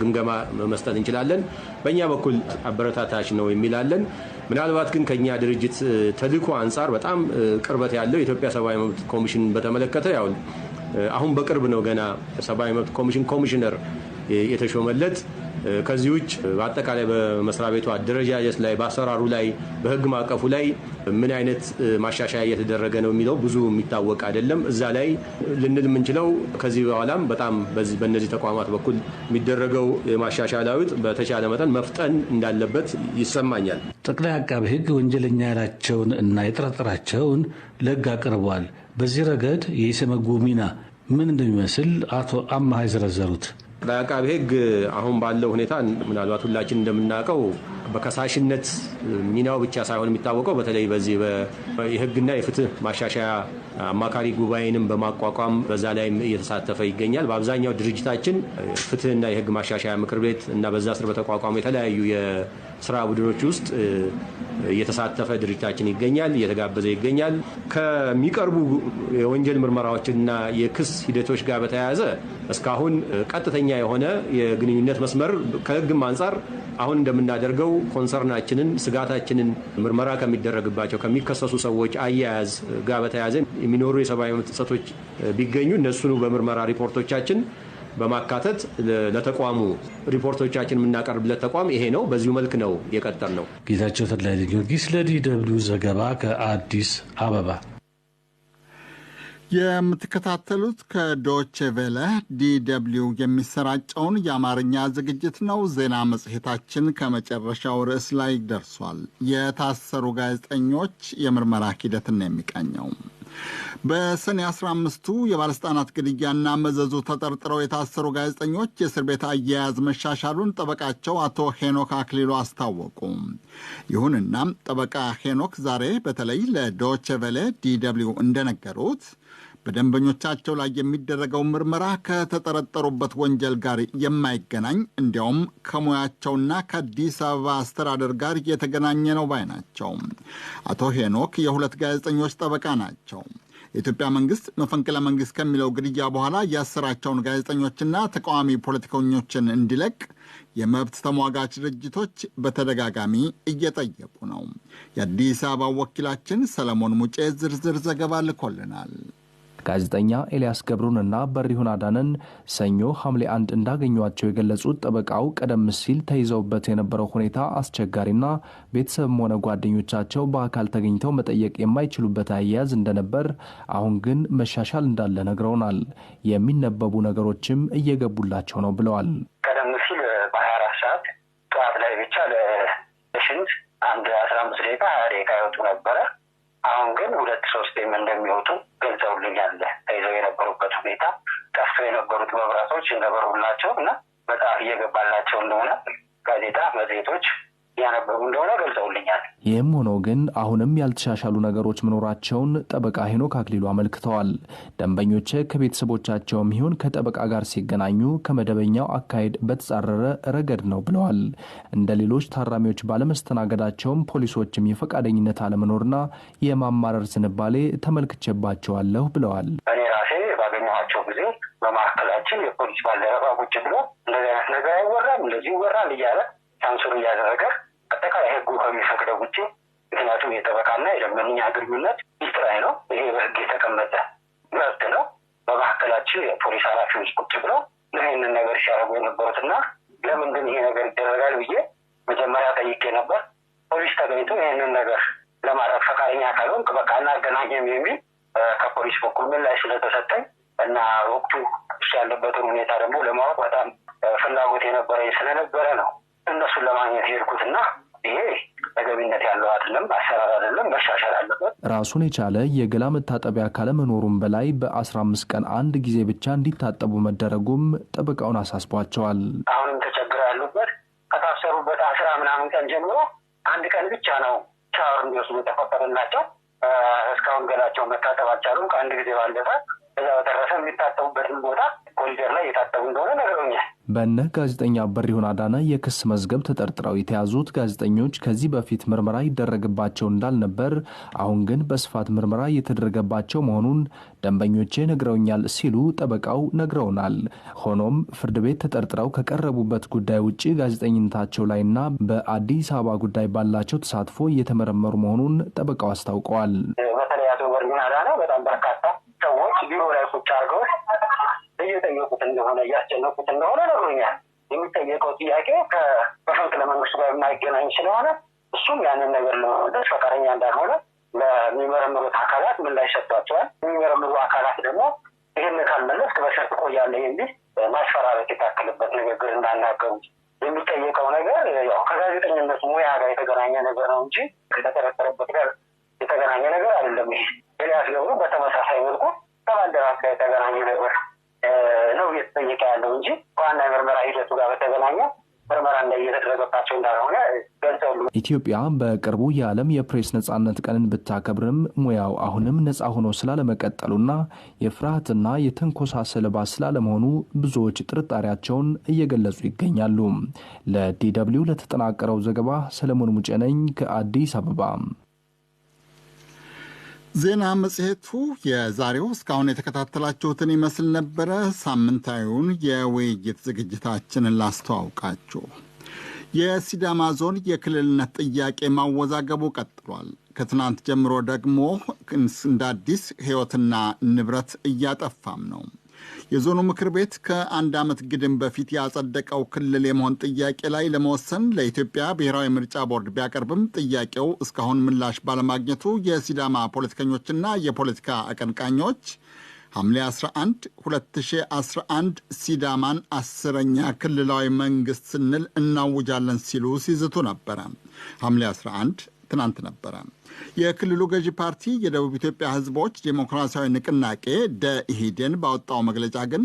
ግምገማ መስጠት እንችላለን። በእኛ በኩል አበረታታች ነው የሚላለን። ምናልባት ግን ከኛ ድርጅት ተልዕኮ አንጻር በጣም ቅርበት ያለው የኢትዮጵያ ሰብአዊ መብት ኮሚሽን በተመለከተ ያው አሁን በቅርብ ነው ገና ሰብአዊ መብት ኮሚሽን ኮሚሽነር የተሾመለት። ከዚህ ውጭ በአጠቃላይ በመስሪያ ቤቱ አደረጃጀት ላይ፣ በአሰራሩ ላይ፣ በሕግ ማዕቀፉ ላይ ምን አይነት ማሻሻያ እየተደረገ ነው የሚለው ብዙ የሚታወቅ አይደለም። እዛ ላይ ልንል የምንችለው ከዚህ በኋላም በጣም በእነዚህ ተቋማት በኩል የሚደረገው የማሻሻያ ለውጥ በተቻለ መጠን መፍጠን እንዳለበት ይሰማኛል። ጠቅላይ አቃቤ ሕግ ወንጀለኛ ያላቸውን እና የጠረጠራቸውን ለሕግ አቅርቧል። በዚህ ረገድ የኢሰመጉ ሚና ምን እንደሚመስል አቶ አማሃ የዘረዘሩት ጠቅላይ አቃቤ ሕግ አሁን ባለው ሁኔታ ምናልባት ሁላችን እንደምናውቀው በከሳሽነት ሚናው ብቻ ሳይሆን የሚታወቀው በተለይ በዚህ የሕግና የፍትህ ማሻሻያ አማካሪ ጉባኤንም በማቋቋም በዛ ላይም እየተሳተፈ ይገኛል። በአብዛኛው ድርጅታችን ፍትህና የሕግ ማሻሻያ ምክር ቤት እና በዛ ስር በተቋቋሙ የተለያዩ የስራ ቡድኖች ውስጥ እየተሳተፈ ድርጅታችን ይገኛል፣ እየተጋበዘ ይገኛል። ከሚቀርቡ የወንጀል ምርመራዎችና የክስ ሂደቶች ጋር በተያያዘ እስካሁን ቀጥተኛ የሆነ የግንኙነት መስመር ከሕግም አንጻር አሁን እንደምናደርገው ኮንሰርናችንን፣ ስጋታችንን ምርመራ ከሚደረግባቸው ከሚከሰሱ ሰዎች አያያዝ ጋር በተያያዘ የሚኖሩ የሰብአዊ መብት ጥሰቶች ቢገኙ እነሱኑ በምርመራ ሪፖርቶቻችን በማካተት ለተቋሙ ሪፖርቶቻችን የምናቀርብለት ተቋም ይሄ ነው። በዚሁ መልክ ነው የቀጠል ነው። ጌታቸው ተድላ ጊዮርጊስ ለDW ዘገባ ከአዲስ አበባ። የምትከታተሉት ከዶቼ ቬለ DW የሚሰራጨውን የአማርኛ ዝግጅት ነው። ዜና መጽሔታችን ከመጨረሻው ርዕስ ላይ ደርሷል። የታሰሩ ጋዜጠኞች የምርመራ ሂደትን ነው የሚቃኘው። በሰኔ 15ቱ የባለስልጣናት ግድያና መዘዙ ተጠርጥረው የታሰሩ ጋዜጠኞች የእስር ቤት አያያዝ መሻሻሉን ጠበቃቸው አቶ ሄኖክ አክሊሉ አስታወቁ። ይሁንና ጠበቃ ሄኖክ ዛሬ በተለይ ለዶቼ ቬለ DW እንደነገሩት በደንበኞቻቸው ላይ የሚደረገው ምርመራ ከተጠረጠሩበት ወንጀል ጋር የማይገናኝ እንዲያውም ከሙያቸውና ከአዲስ አበባ አስተዳደር ጋር የተገናኘ ነው ባይ ናቸው። አቶ ሄኖክ የሁለት ጋዜጠኞች ጠበቃ ናቸው። የኢትዮጵያ መንግስት መፈንቅለ መንግስት ከሚለው ግድያ በኋላ ያሰራቸውን ጋዜጠኞችና ተቃዋሚ ፖለቲከኞችን እንዲለቅ የመብት ተሟጋች ድርጅቶች በተደጋጋሚ እየጠየቁ ነው። የአዲስ አበባ ወኪላችን ሰለሞን ሙጬ ዝርዝር ዘገባ ልኮልናል። ጋዜጠኛ ኤልያስ ገብሩንና በሪሁን አዳነን ሰኞ ሐምሌ 1 እንዳገኟቸው የገለጹት ጠበቃው ቀደም ሲል ተይዘውበት የነበረው ሁኔታ አስቸጋሪና ቤተሰብም ሆነ ጓደኞቻቸው በአካል ተገኝተው መጠየቅ የማይችሉበት አያያዝ እንደነበር፣ አሁን ግን መሻሻል እንዳለ ነግረውናል። የሚነበቡ ነገሮችም እየገቡላቸው ነው ብለዋል። ቀደም ሲል በ24 ሰዓት ጠዋት ላይ ብቻ ለሽንት አንድ 15 ደቂቃ 20 ደቂቃ ይወጡ ነበረ። አሁን ግን 2-3 እንደሚወጡ ገልጸውልኛል። ተይዘው የነበሩበት ሁኔታ ጠፍተው የነበሩት መብራቶች እንደበሩላቸው እና መጽሐፍ እየገባላቸው እንደሆነ ጋዜጣ፣ መጽሔቶች እያነበቡ እንደሆነ ገልጸውልኛል። ይህም ሆኖ ግን አሁንም ያልተሻሻሉ ነገሮች መኖራቸውን ጠበቃ ሄኖክ አክሊሉ አመልክተዋል። ደንበኞች ከቤተሰቦቻቸውም ይሁን ከጠበቃ ጋር ሲገናኙ ከመደበኛው አካሄድ በተጻረረ ረገድ ነው ብለዋል። እንደ ሌሎች ታራሚዎች ባለመስተናገዳቸውም ፖሊሶችም የፈቃደኝነት አለመኖርና የማማረር ዝንባሌ ተመልክቼባቸዋለሁ ብለዋል። እኔ ራሴ ባገኘኋቸው ጊዜ በማዕከላችን የፖሊስ ባልደረባ ቁጭ ብሎ እንደዚህ አይነት ነገር አይወራም፣ እንደዚህ ይወራል እያለ ሳንሱር እያደረገ አጠቃላይ ሕጉ ከሚፈቅደው ውጭ፣ ምክንያቱም የጠበቃና የደንበኛ ግንኙነት ሚስጥራዊ ነው። ይሄ በሕግ የተቀመጠ መብት ነው። በመካከላችን የፖሊስ ኃላፊዎች ቁጭ ብለው ይህንን ነገር ሲያደርጉ የነበሩትና ለምንድን ይሄ ነገር ይደረጋል ብዬ መጀመሪያ ጠይቄ ነበር። ፖሊስ ተገኝቶ ይህንን ነገር ለማድረግ ፈቃደኛ ካልሆንክ በቃ አናገናኝም የሚል ከፖሊስ በኩል ምላሽ ስለተሰጠኝ እና ወቅቱ እሱ ያለበትን ሁኔታ ደግሞ ለማወቅ በጣም ፍላጎት የነበረኝ ስለነበረ ነው እነሱን ለማግኘት የሄድኩትና ይሄ ተገቢነት ያለው አይደለም፣ አሰራር አይደለም፣ መሻሻል አለበት። ራሱን የቻለ የገላ መታጠቢያ ካለመኖሩም በላይ በ15 ቀን አንድ ጊዜ ብቻ እንዲታጠቡ መደረጉም ጠበቃውን አሳስቧቸዋል። አሁንም ተቸግረው ያሉበት ከታሰሩበት 10 ምናምን ቀን ጀምሮ አንድ ቀን ብቻ ነው ሻወር እንዲወስዱ የተፈቀደላቸው። እስካሁን ገላቸውን መታጠብ አልቻሉም፣ ከአንድ ጊዜ ባለፈ። ከዛ በተረፈ የሚታጠቡበትን ቦታ ኮሪደር ላይ የታጠቡ እንደሆነ ነግረውኛል። በእነ ጋዜጠኛ በሪሁን አዳነ የክስ መዝገብ ተጠርጥረው የተያዙት ጋዜጠኞች ከዚህ በፊት ምርመራ ይደረግባቸው እንዳልነበር፣ አሁን ግን በስፋት ምርመራ እየተደረገባቸው መሆኑን ደንበኞቼ ነግረውኛል ሲሉ ጠበቃው ነግረውናል። ሆኖም ፍርድ ቤት ተጠርጥረው ከቀረቡበት ጉዳይ ውጭ ጋዜጠኝነታቸው ላይና በአዲስ አበባ ጉዳይ ባላቸው ተሳትፎ እየተመረመሩ መሆኑን ጠበቃው አስታውቀዋል። በተለይ አቶ በሪሁን አዳነ በጣም በርካታ ሰዎች ቢሮ ላይ ቁጭ አድርገው እየጠየቁት እንደሆነ እያስጨነቁት እንደሆነ ነግሮኛል። የሚጠየቀው ጥያቄ ከመፈንቅለ መንግስቱ ጋር የማይገናኝ ስለሆነ እሱም ያንን ነገር ለመመለስ ፈቃደኛ እንዳልሆነ ለሚመረምሩት አካላት ምላሽ ሰጥቷቸዋል። የሚመረምሩ አካላት ደግሞ ይህን ካልመለስክ በእስር ትቆያለህ የሚል ማስፈራራት የታከለበት ንግግር እንዳናገሩት፣ የሚጠየቀው ነገር ያው ከጋዜጠኝነት ሙያ ጋር የተገናኘ ነገር ነው እንጂ ከተጠረጠረበት ጋር የተገናኘ ነገር አይደለም። ይሄ ኤልያስ ገብሩ በተመሳሳይ መልኩ ከባልደራስ ጋር የተገናኘ ነገር ነው እየተጠየቀ ያለው እንጂ ከዋና የምርመራ ሂደቱ ጋር በተገናኘ ምርመራ እየተደረገባቸው እንዳልሆነ ገልጸውልኛል። ኢትዮጵያ በቅርቡ የዓለም የፕሬስ ነጻነት ቀንን ብታከብርም ሙያው አሁንም ነጻ ሆኖ ስላለመቀጠሉና የፍርሃትና የትንኮሳ ሰለባ ስላለመሆኑ ብዙዎች ጥርጣሬያቸውን እየገለጹ ይገኛሉ። ለዲደብሊው ለተጠናቀረው ዘገባ ሰለሞን ሙጬ ነኝ ከአዲስ አበባ። ዜና መጽሔቱ የዛሬው እስካሁን የተከታተላችሁትን ይመስል ነበረ። ሳምንታዊውን የውይይት ዝግጅታችንን ላስተዋውቃችሁ። የሲዳማ ዞን የክልልነት ጥያቄ ማወዛገቡ ቀጥሏል። ከትናንት ጀምሮ ደግሞ እንደ አዲስ ሕይወትና ንብረት እያጠፋም ነው። የዞኑ ምክር ቤት ከአንድ ዓመት ግድም በፊት ያጸደቀው ክልል የመሆን ጥያቄ ላይ ለመወሰን ለኢትዮጵያ ብሔራዊ ምርጫ ቦርድ ቢያቀርብም ጥያቄው እስካሁን ምላሽ ባለማግኘቱ የሲዳማ ፖለቲከኞችና የፖለቲካ አቀንቃኞች ሐምሌ 11 2011 ሲዳማን 10ኛ ክልላዊ መንግስት ስንል እናውጃለን ሲሉ ሲዝቱ ነበረ። ሐምሌ 11 ትናንት ነበረ። የክልሉ ገዢ ፓርቲ የደቡብ ኢትዮጵያ ሕዝቦች ዴሞክራሲያዊ ንቅናቄ ደኢህዴን ባወጣው መግለጫ ግን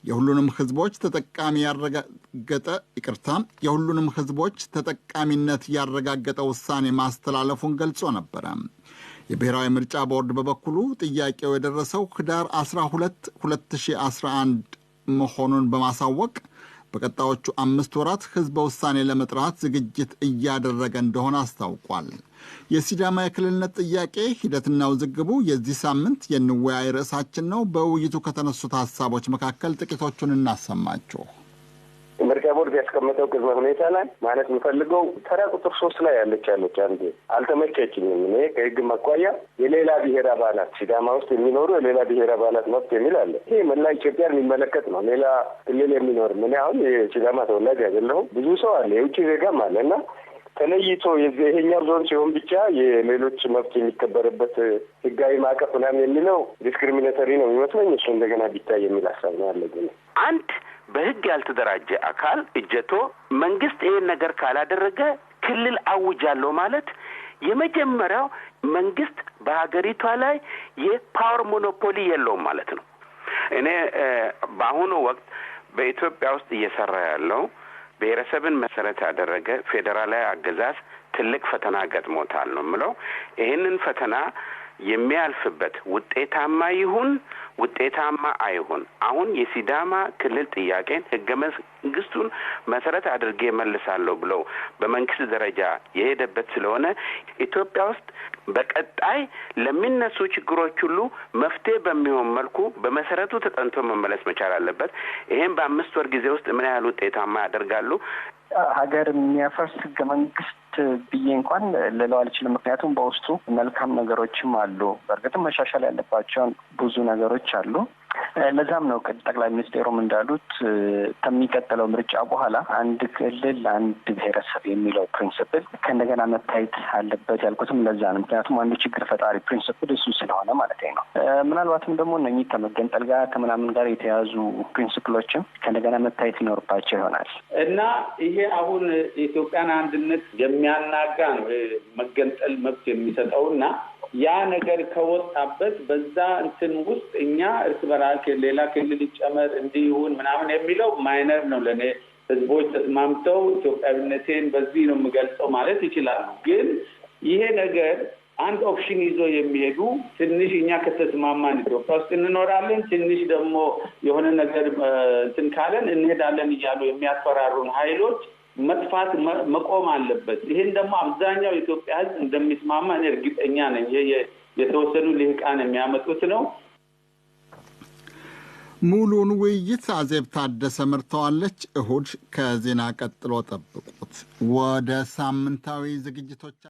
የሁሉንም ሕዝቦች ተጠቃሚ ያረጋገጠ ይቅርታ የሁሉንም ሕዝቦች ተጠቃሚነት ያረጋገጠ ውሳኔ ማስተላለፉን ገልጾ ነበረ። የብሔራዊ ምርጫ ቦርድ በበኩሉ ጥያቄው የደረሰው ህዳር 12 2011 መሆኑን በማሳወቅ በቀጣዮቹ 5 ወራት ህዝበ ውሳኔ ለመጥራት ዝግጅት እያደረገ እንደሆነ አስታውቋል። የሲዳማ የክልልነት ጥያቄ ሂደትና ውዝግቡ የዚህ ሳምንት የንወያይ ርዕሳችን ነው። በውይይቱ ከተነሱት ሀሳቦች መካከል ጥቂቶቹን እናሰማችሁ። ምርጫ ቦርድ ያስቀመጠው ቅድመ ሁኔታ ላይ ማለት የምፈልገው ተራ ቁጥር 3 ላይ ያለች አንዴ አልተመቸችኝም። እኔ ከህግ አኳያ የሌላ ብሔር አባላት ሲዳማ ውስጥ የሚኖሩ የሌላ ብሔር አባላት መብት የሚል አለ። ይሄ መላ ኢትዮጵያን የሚመለከት ነው። ሌላ ክልል የሚኖር እኔ አሁን የሲዳማ ተወላጅ አይደለሁም። ብዙ ሰው አለ፣ የውጭ ዜጋም አለ እና ተለይቶ ይሄኛው ዞን ሲሆን ብቻ የሌሎች መብት የሚከበርበት ህጋዊ ማዕቀፍ ምናምን የሚለው discriminatory ነው የሚመስለኝ። እሱ እንደገና ቢታይ የሚል ሀሳብ ነው ያለኝ። አንድ በህግ ያልተደራጀ አካል እጀቶ መንግስት ይሄን ነገር ካላደረገ ክልል አውጃለሁ ማለት የመጀመሪያው መንግስት በሀገሪቷ ላይ የ power monopoly የለውም ማለት ነው። እኔ በአሁኑ ወቅት በኢትዮጵያ ውስጥ እየሰራ ያለው ብሔረሰብን መሰረት ያደረገ ፌዴራላዊ አገዛዝ ትልቅ ፈተና ገጥሞታል ነው የምለው። ይህንን ፈተና የሚያልፍበት ውጤታማ ይሁን ውጤታማ አይሁን አሁን የሲዳማ ክልል ጥያቄን ህገ መንግስቱን መሰረት አድርጌ መልሳለሁ ብለው በመንግስት ደረጃ የሄደበት ስለሆነ ኢትዮጵያ ውስጥ በቀጣይ ለሚነሱ ችግሮች ሁሉ መፍትሄ በሚሆን መልኩ በመሰረቱ ተጠንቶ መመለስ መቻል አለበት። ይሄን በ5 ወር ጊዜ ውስጥ ምን ያህል ውጤታማ ያደርጋሉ? ሀገር የሚያፈርስ ህገ መንግስት ብዬ እንኳን ልለው አልችልም። ምክንያቱም በውስጡ መልካም ነገሮችም አሉ። በእርግጥም መሻሻል ያለባቸውን ብዙ ነገሮች አሉ። ለዛም ነው ጠቅላይ ሚኒስቴሩም እንዳሉት ከሚቀጥለው ምርጫ በኋላ አንድ ክልል አንድ ብሔረሰብ የሚለው principle ከእንደገና መታየት አለበት ያልኩትም ለዛ ነው። ምክንያቱም አንዱ ችግር ፈጣሪ principle እሱ ስለሆነ ማለት ነው። ምናልባትም ደግሞ እነኚህ ከመገንጠል ጋር ከምናምን ጋር የተያዙ principle ኦችም ከእንደገና መታየት ይኖርባቸው ይሆናል። እና ይሄ አሁን የኢትዮጵያን አንድነት የሚያናጋ ነው መገንጠል መብት የሚሰጠውና ያ ነገር ከወጣበት በዛ እንትን ውስጥ እኛ እርስ በራስ ሌላ ክልል ይጨመር እንዲሁን ምናምን የሚለው minor ነው ለኔ። ህዝቦች ተስማምተው ኢትዮጵያዊነቴን በዚህ ነው የምገልጸው ማለት ይችላሉ። ግን ይሄ ነገር አንድ option ይዞ የሚሄዱ ትንሽ እኛ ከተስማማን ኢትዮጵያ ውስጥ እንኖራለን፣ ትንሽ ደግሞ የሆነ ነገር እንትን ካለን እንሄዳለን እያሉ የሚያስፈራሩን ኃይሎች መጥፋት መቆም አለበት። ይሄን ደግሞ አብዛኛው የኢትዮጵያ ህዝብ እንደሚስማማ እኔ እርግጠኛ ነኝ። ይሄ የተወሰኑ ልሂቃን የሚያመጡት ነው። ሙሉን ውይይት አዜብ ታደሰ መርተዋለች። እሁድ ከዜና ቀጥሎ ጠብቁት። ወደ ሳምንታዊ ዝግጅቶች